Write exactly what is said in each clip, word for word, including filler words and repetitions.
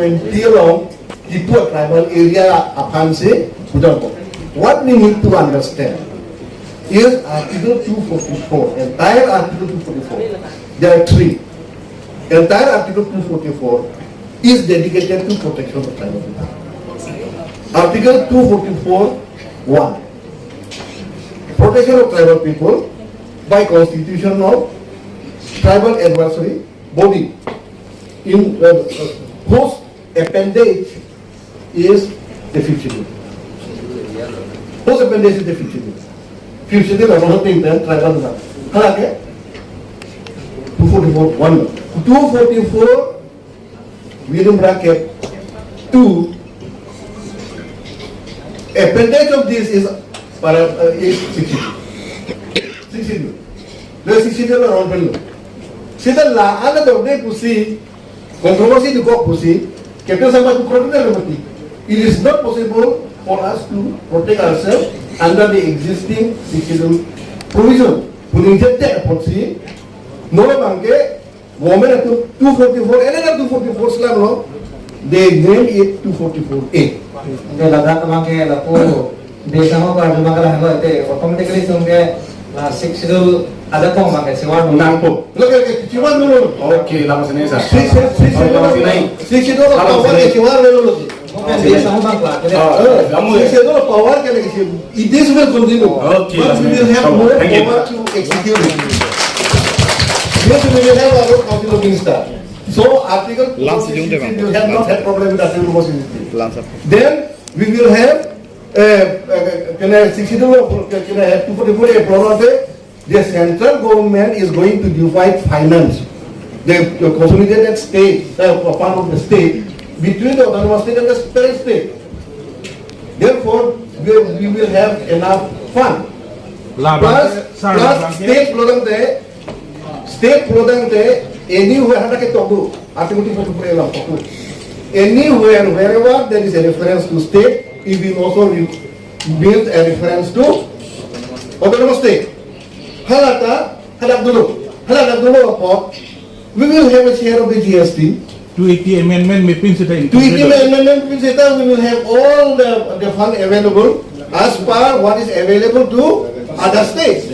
Twenty along, Kipu tribal area aphansi pujangpo. What we need to understand is Article two forty-four, entire Article two forty-four. There are three. Entire Article two forty-four is dedicated to protection of tribal people. Article two forty-four one, protection of tribal people by constitution of tribal advisory body in, uh, whose appendage is the fifth schedule. Whose appendage is the fifth schedule? Fifth schedule, I don't think then tribal law. Hala ke? Two forty-four one. Two forty-four within bracket two. Appendage of this is para, uh, is sixty-two. Sixty-two. The sixty-two around. Sita la ala dogde pusi, controversy dukok pusi, Captain Sharma to protect everybody. It is not possible for us to protect ourselves under the existing sixty-two provision. Puni jete apotsi, no bangke, women atum two forty-four, another two forty-four slam lo, they name it two forty-four A. Ante ladak abangke lapu desa ho karju abangke lahelo, ante automatically sungke la sixth schedule ada kong abangke siwar dun. Nangpo. Look at it, siwar dun. Okay, lama sini sa. Six, six, six, Oh, lama sini. Six schedule Lama power sini. Ke siwar dun lo. Oke, dia sama bang lah. Kita Oh, Eh, kamu ya? Six schedule power ke lagi sih. It is will continue. Okay, But we will have Come on. more Thank you. power to execute it. Yes, we will have our council of minister. So article Lance two forty-six, Jung Dewan. We will have not have problem with article two forty-six. Lance. Then we will have, uh, uh, can I sixty-two, can I have two forty-four A problem? The central government is going to divide finance, the, the consolidated state, uh, part of the state, between the autonomous state and the separate state. Therefore, we, we will have enough fund. Plus, Plus, sir, plus sir, state pulo tangte, state pulo tangte, anywhere hana ke toku, article two forty-four A lang toku. Anywhere, wherever there is a reference to state, it will also re-, build a reference to autonomous state. Halata, halak dulu, halak dulu apot, we will have a share of the G S T. Two eighty amendment mepin seta Two eighty included. Amendment mepin seta, we will have all the, the fund available as per what is available to other states.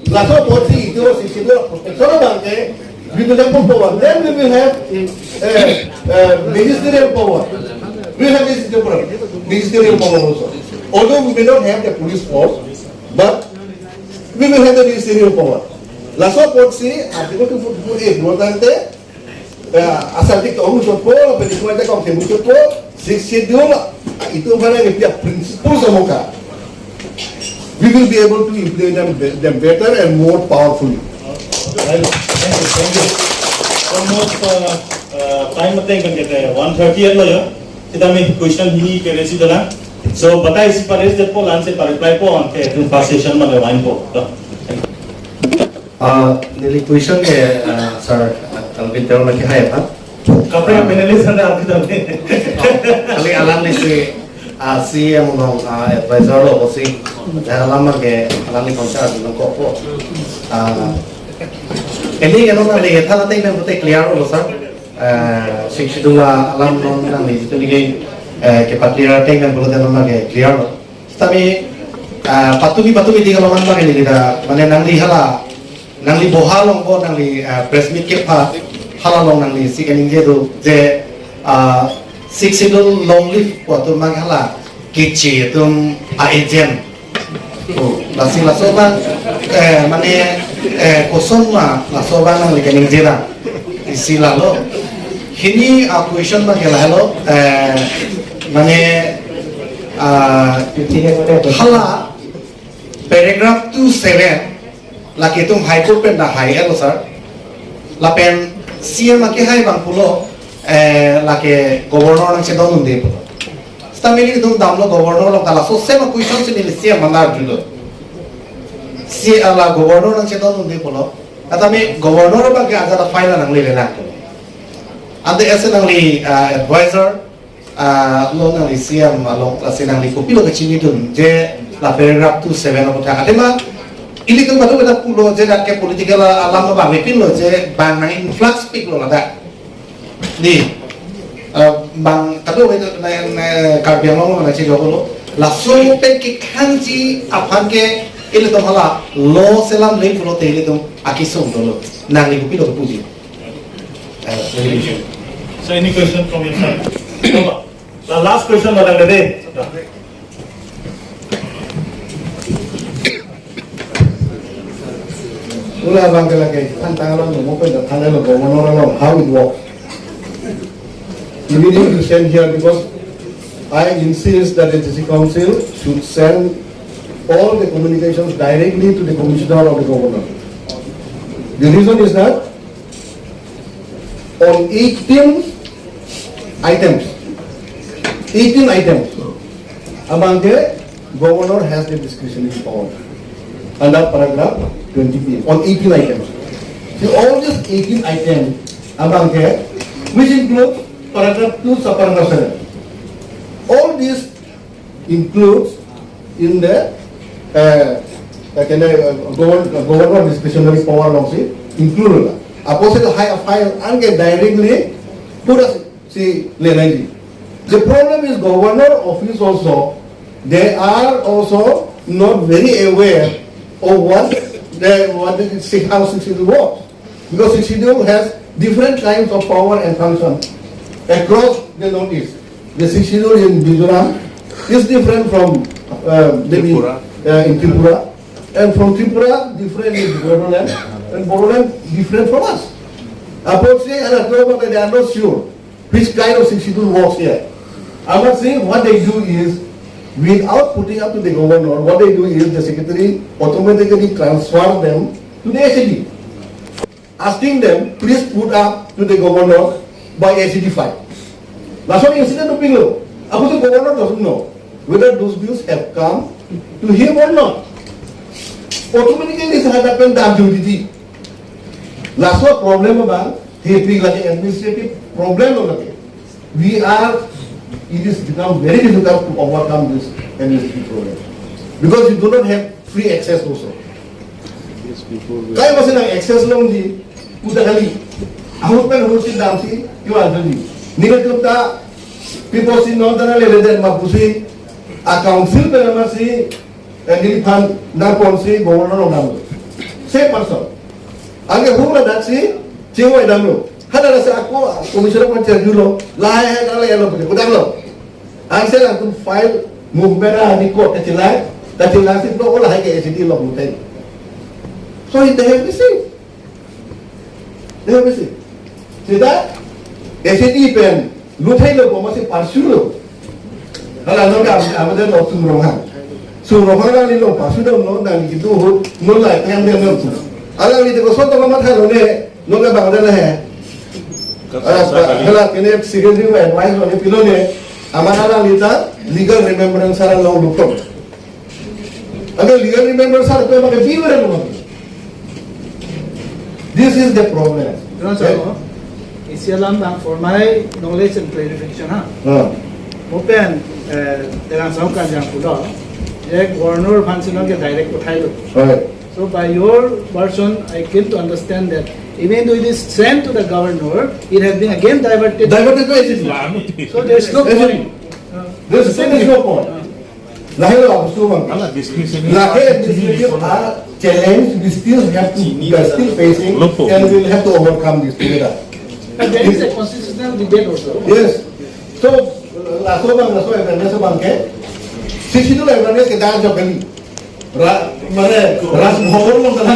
Laso apotsi itu sixty-two protection abangke, we will have power. Then we will have, uh, uh, ministerial power. We will have ministerial power. Ministerial power also. Although we may not have the police force, but we will have the ministerial power. Laso apotsi article two forty-four A pulo tangte, eh, asal dik tohum sotpo, lapen dik tohum sotpo, sixth schedule, ah, itum aphan nangkepi a-principle amoka. We will be able to implement them, be-, them better and more powerfully. Thank you, thank you. Almost, uh, uh, time ateng kan kita one thirty lo ya. Sitame question hini ke raise dona. So, batai si pa raise detpo, la-anse pa replypo, anke itum first session ma le vainpo. Ah, neli question ke, ah, sir, ah, Alvin Teron lagi hai apa? Kaprek panelist ada Alvin Teron. Kali alam ni si, ah, C M along, ah, advisor lo, si, dan alam ke, alam ni concern along kok po. Ah, ini kan nang ni, thala teng nang pute clear lo, sir. Eh, sixth schedule alam non nangli jitu neli ke, eh, kepa-clear ateng kan pulote non lagi clear lo. Tetapi, eh, patumi patumi di kalau man lagi kita, mane nangli hala, nangli boha along ko nangli, eh, press meet kepa hala along nangli si kaningje do je, eh, sixth schedule long live ko atum mang hala kichi atum a-agent. Oh, lasi laso abang, eh, mane, eh, koson ma laso abang nangli kaningje ra. Isi lalo. Hini a-question abangke lahelo, eh, mane, ah, hala paragraph two seven, lake itum High Court pen dak hai-etlo sir. Lapen C M akehai abang pulo, eh, lake Governor nangchedondunde pulo. Sitame nelitum damlo Governor along, ta laso same a-question si neli C M aphan arjulo. Si ala Governor nangchedondunde pulo. Sitame Governor abangke ajat a-file nanglele nang pulo. Ante isi nangli, ah, advisor, ah, lo nangli C M along, lasi nangli kopilo kachinidun je la paragraph two seven aphuthak. Athema ilitum baru kita pulo je dak ke political alam abang mepinlo je bang nang-influx piklo ladak. Ni. Ah, bang kado itu na, na Karbi Anglong lo na chejok lo. Laso pen kekhanji aphan ke ilitum hala lo selam le pulote ilitum akesung dolo. Nangli kopilo kepuji. Eh, Thank you. So any question from your side? Come on. The last question, Madam Dede. Ula abang ke lake, than tang along mo pen than along governor along how it works. Immediately you send here because I insist that the district council should send all the communications directly to the commissioner or the governor. The reason is that on eighteen items, eighteen items, abang ke governor has the discretionary power under paragraph twenty B on eighteen items. So all these eighteen items, abang ke, which includes paragraph two, subparagraph seven. All these includes in the uh, uh, can I, uh, govern, uh, governor discretionary power alongsi include. Apot si high file anke directly pura si lenai. The problem is governor office also, they are also not very aware of what the what the six, how six schedule works. Because six schedule has different kinds of power and function across the northeast. The six schedule in Mizoram is different from uh, maybe Tripura. Uh, in Tripura, and from Tripura different in Bodoland, and Bodoland different from us. Apot si, and they are not sure which kind of six schedule works here. I must say what they do is, without putting up to the governor, what they do is the secretary automatically transfer them to the S A D, asking them, please put up to the governor by S A D five. Lason incident dopiklo. Apot si governor doesn't know whether those bills have come to him or not. Automatically this had happened done duty. Laso problem abang, he big like administrative problem lo lake. We are, it is become very difficult to overcome this administrative problem because you do not have free access also. Kai masi nang access longji, udah kali. Ahut pen ahut si damsi, you are ready. Ningke tum ta, people si non tana le den ma pusi, a council pen masi, eh, neliphan nangponsi governor along damlo. Same person. Anke hula daksi, chingwai damlo. Hada daksi ako, commissioner pon cherjulo, lahai hai nang le lo, udah lo. Ansi alangtum file movement a record kachelang, kachelang si block lahai ke S A D along mutai. So they have received. They have received. Sita S A D pen luthai lo, bomasi parsu lo. Hala no ka amade lo Sum Ronghang. Sum Ronghang alangli lo parsu dam lo, nangli kitu ho, no lai pem dem lo. Alangli te ko soto ma matha lo ne. Noke bang dana he. Hala kene secretary advice lo ne pilo ne. Amat alangli ta legal remembrance alam lo lukon. Agar legal remembrance alam lo maka biru lo. This is the problem. No, sir. Isi alam bang for my knowledge and clarification ha. Ah, Open, eh, terang saung kan yang pulo. Ek governor aphan si nangke direct uthai lo. right. So by your version, I came to understand that even though it is sent to the governor, it has been again diverted. Diverted to S A D. So there is no S A D. point. Uh, This is, there is no point. Lahelo abustu bang. Ala discretion. Lahelo administrative uh, challenge we still have to, we are still facing, and we will have to overcome this together. But there is a constitutional debate also. Yes. So, laso bang, laso awareness bang ke. Sixth Schedule awareness ke dan jok kali. Ra, mane, Raj Bhavan lo kan.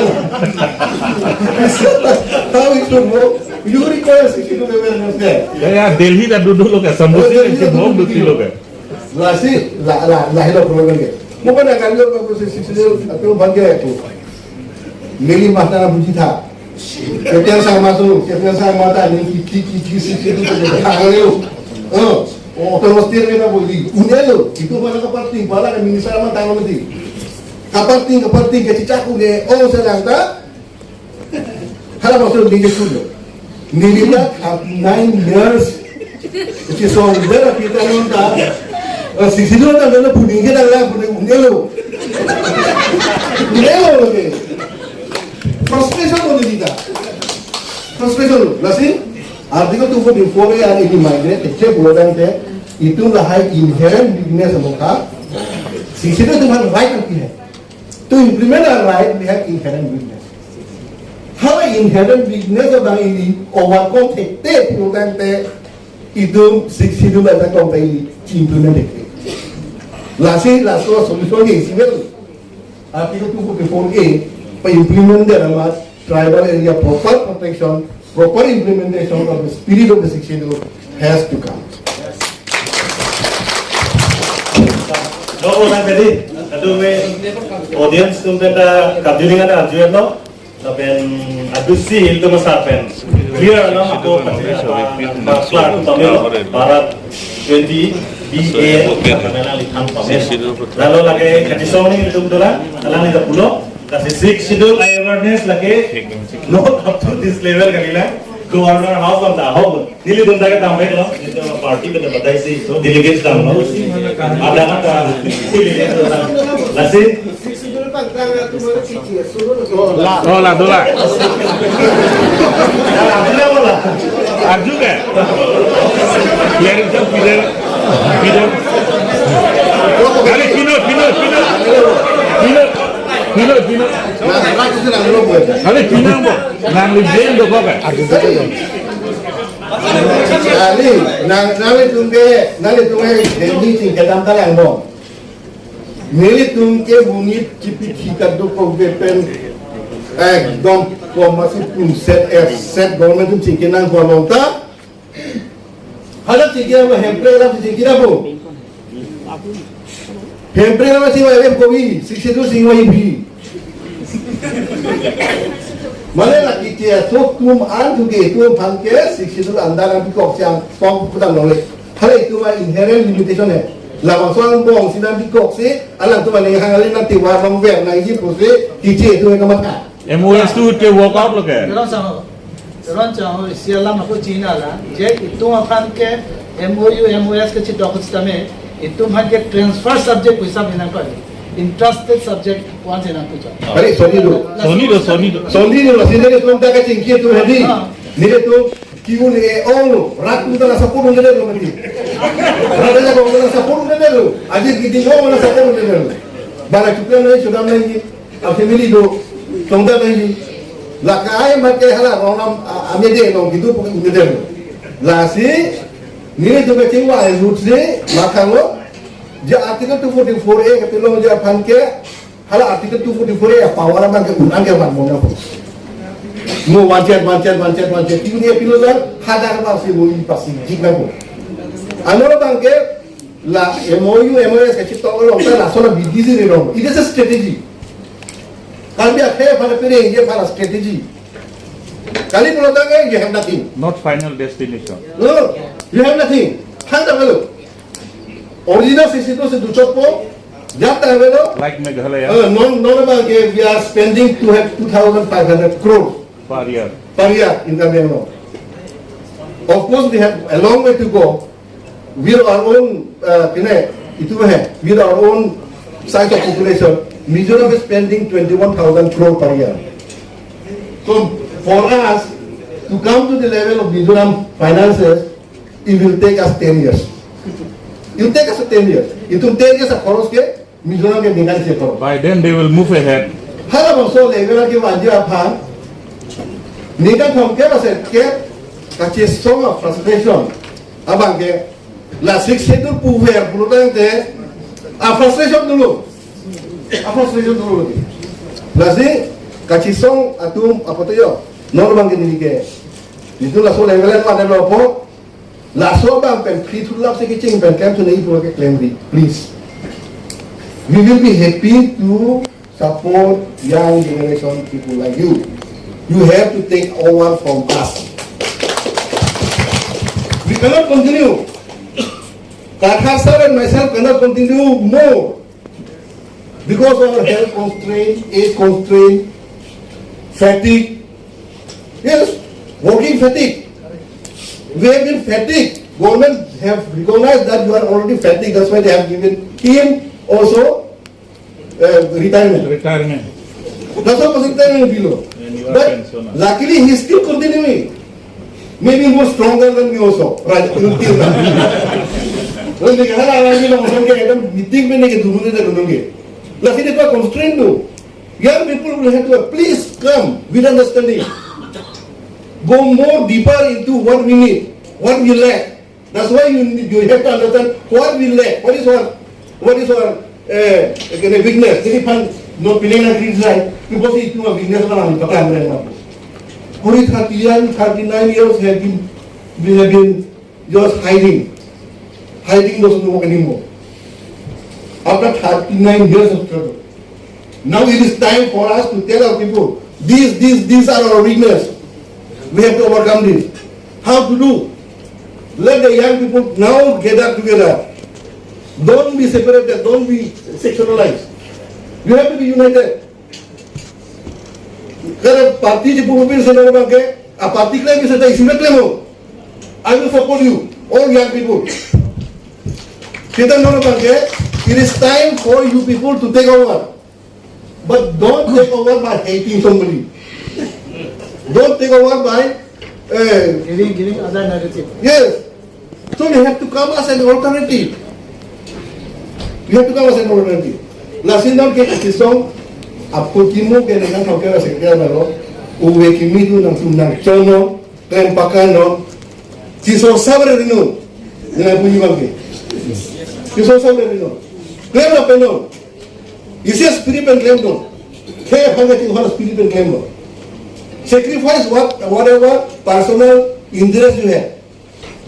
How it should work? You require Sixth Schedule awareness there. Ya, ya, Delhi ta duduk lo ka, sambusi Oh, na Delhi ke ta blok duduk duti lo ka. Lasi, la, la, lahelo problem ke. Mo pada kali lo ko Sixth Schedule, atau bang ke aku. Neli mata buji tha. Kepiang sang masuk, kepiang sang mata ni kiki kiki Sixth Schedule tu kita hanglo. Oh, oh, terus tir kita buli. Unelo, itu mana kaparti, bala kan minister amat tanggung mati. Kaparti, kaparti, kecicak udah, oh, sedang tak? Hala maksud dia ke sudah. Nilai tak, nine years. Kecil soal dia kita nonton. Sixth Schedule ta dolo puding ke dala puding unelo. Unelo lagi. Frustration lo kita. Frustration lo. Lasi, Article two forty-four A an ili migrate thekthe pulo tangte, itum lahai inherent weakness amo ka, sixth schedule atum aphan right nangpi hai. To implement our right, we have inherent weakness. Hala inherent weakness abang ili overcome thekthe pulo tangte, itum sixth schedule anta company implement thekthe. Lasi, laso solution ke isi ave. Article two forty-four A pa-implement det amat tribal area proper protection, proper implementation of the spirit of the sixth schedule has to come. Dok lo nang tadi, aduh me audience atum pen ta kap jiling ada arju lo. Lapen adusi ilitum asar pen clear lo, ako pasi apa, apa clear atum tame lo, para twenty B A apa nang lithan pame. Lalo lake kachisong ni ilitum dolang, alangli ta pulo, kasi sixth schedule awareness lake not up to this level kali lang. Governor house ang ta ho. Nelitum ta kedam baik lo, nelitum party pen ta batai si, so delegates dam lo. Ada kata, lasi. Oh, la, dola. Arju ke? Clear itu, clear. Clear. Kali pino, pino, pino. Pino, pino, pino. Kali pino, bo. Nangli blame dokok ke? Kali, nang, nanglitum ke, nanglitum ke, Delhi chingkedam ta lang bo. Nelitum ke monit chipi thika dokok ke pen, ekdom, komasi pun set, eh, set government atum chingki nang ko long ta. Hala chingki nang bo, Hemprek alam chingki nang bo. Hemprek alam chingki nang bo, sixth schedule chingki nang bo. Mane la kiche aso atum an tu ke atum aphan ke sixth schedule anta nangpikok si angtong kutang longle. Hala itum a-inherent limitation hai. Labangso angbong si nangpikok si, alangtum aningkanghang le nangtivar longver nangji pusi, kiche atum ke kamatha. M O S tu te work out lo ke? Teron sang ho. Teron sang ho, isi alam ako china la. Je itum aphan ke M O U, M O S kechedok sitame, itum aphan ke transfer subject pu hisab nangkoi. Intrastate subject pu-an si nangpuchot. Are, sonni do. Sonni do, sonni do. Sonni do, sonni do, sonni do, kachingki atum hadi. Ah. Nelitum ke-un-e ong lo, rat atum ta nang support un-edetlo mati. Rat ajakong ta nang support un-edetlo. Ajit Giding ong nang support un-edetlo. Bala chukle nai, chudam nai, a family do, chongda nai. La kai mat ke hala rong nam, a, amede nong gitu pun un-edetlo. Lasi, nelitum kachingvai ahut si, mathang lo, ja Article two forty-four A kapilong ja aphan ke, hala Article two forty-four A power abang ke un-an ke van mona po. Mo vanchet, vanchet, vanchet, vanchet. Tiu ni pilo dan, hadar abang si mo ipasi jik na po. Ano abang ke, la M O U, M O S kachito along, ta laso la B D C ni long. It is a strategy. Karbi akhei pada piring, ye pada strategy. Kali pulo tangte, you have nothing. Not final destination. No, you have nothing. Hang ta lo. Original sixth schedule si duchot po, jat ta avelo. Like Meghalaya. Uh, non, non abang ke, we are spending to have two thousand five hundred crore per year. Per year in Karbi Anglong. Of course, we have a long way to go. With our own, uh, kine, itu hai, with our own size of population, Mizoram is spending twenty-one thousand crore per year. So, for us to come to the level of Mizoram finances, it will take us ten years. It will take us ten years. Itum ten years akhoros ke, Mizoram ke ningkan isi akhoros. By then they will move ahead. Halabangso level ke vanji aphan, ningkan thomkep aset ke, kachesong a-frustration abang ke, la sixth schedule puver pulo tangte, a-frustration dolo. A-frustration dolo. Lasi, kachesong atum apot yo, non abang ke neli ke. Itu laso level an pada lo po, laso abang pen, free thulap si kecheng pen, klem thunei pu ke klem ri, please. We will be happy to support young generation people like you. You have to take over from us. We cannot continue. Kathar sir and myself cannot continue more because of our health constraint, age constraint, fatigue. Yes, working fatigue. We have been fatigued. Government have recognized that you are already fatigued. That's why they have given him also, uh, retirement. Retirement. That's why retirement below. And you are But pensioner. Luckily, he is still continuing. Maybe more stronger than me also, right? Until now. When they have a meeting, when they do the, lasi de constraint do. Young people will have to, please come with understanding. Go more deeper into what we need, what we lack. That's why you, you have to understand what we lack, what is our, what is our uh, weakness. Jadi pan no pinena criticize, because itu a weakness na ang pakai mereka. Only thirty-one, thirty-nine years have been, we have been just hiding. Hiding doesn't work anymore. After thirty-nine years of struggle, now it is time for us to tell our people, these, these, these are our weakness. We have to overcome this. How to do? Let the young people now gather together. Don't be separated, don't be sectionalized. You have to be united. Kada party si pupupin seno bangke, a party klem bisa ta isi klem ho. I will support you, all young people. Kita nono bangke, it is time for you people to take over. But don't take over by hating somebody. Don't take over by, uh, giving, giving other narrative. Yes. So we have to come as an alternative. We have to come as an alternative. Lasi non ke isi song, apo kimo ke nang thok ke secretary na lo, uwe kimi tu nang tu nang chono, klem pakan no, si so sabre rino, nang punyi bangke. Si so sabre rino. Klem na peno. Isi spirit pen klemlo. Khe hangke ting hon spirit pen klemlo. Sacrifice what, whatever personal interest you have.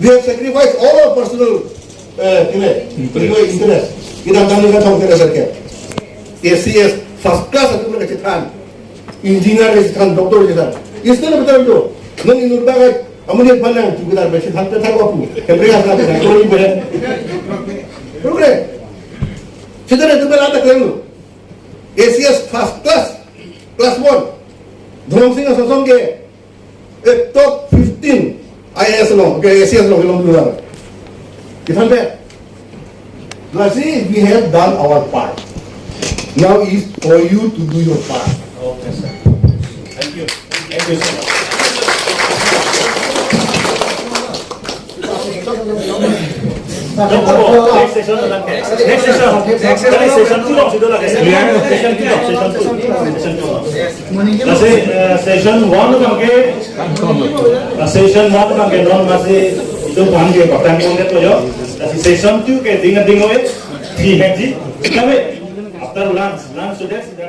We have sacrificed all our personal, uh, kile, personal interest. Kita tanggal ka thong kira sarke. A C S first class atum kachethan. Engineer kachethan, doctor kachethan. Istilah betul tu. Nung inur bagai, amun dia pandang tu kita kachethan, kita tahu apa. Kemri asal kita, kalau ibu. Program. Sita na tumela ta klemlo. A C S first class, class one. Dhorong Sing Asonsong ke, eh, top fifteen I A S along, ke A C S along, along dulu. Ivan pe. Lasi, we have done our part. Now is for you to do your part. Okay, sir. Thank you. Thank you so much. Next session, next session, next session two, session two, session two, session two. Lasi, eh, session one abangke, eh, session one abangke non masih itu bangke bahkan mungkin itu yo. Lasi session two ke ding ding oi, di haji. Kami after lunch, lunch sudah sudah.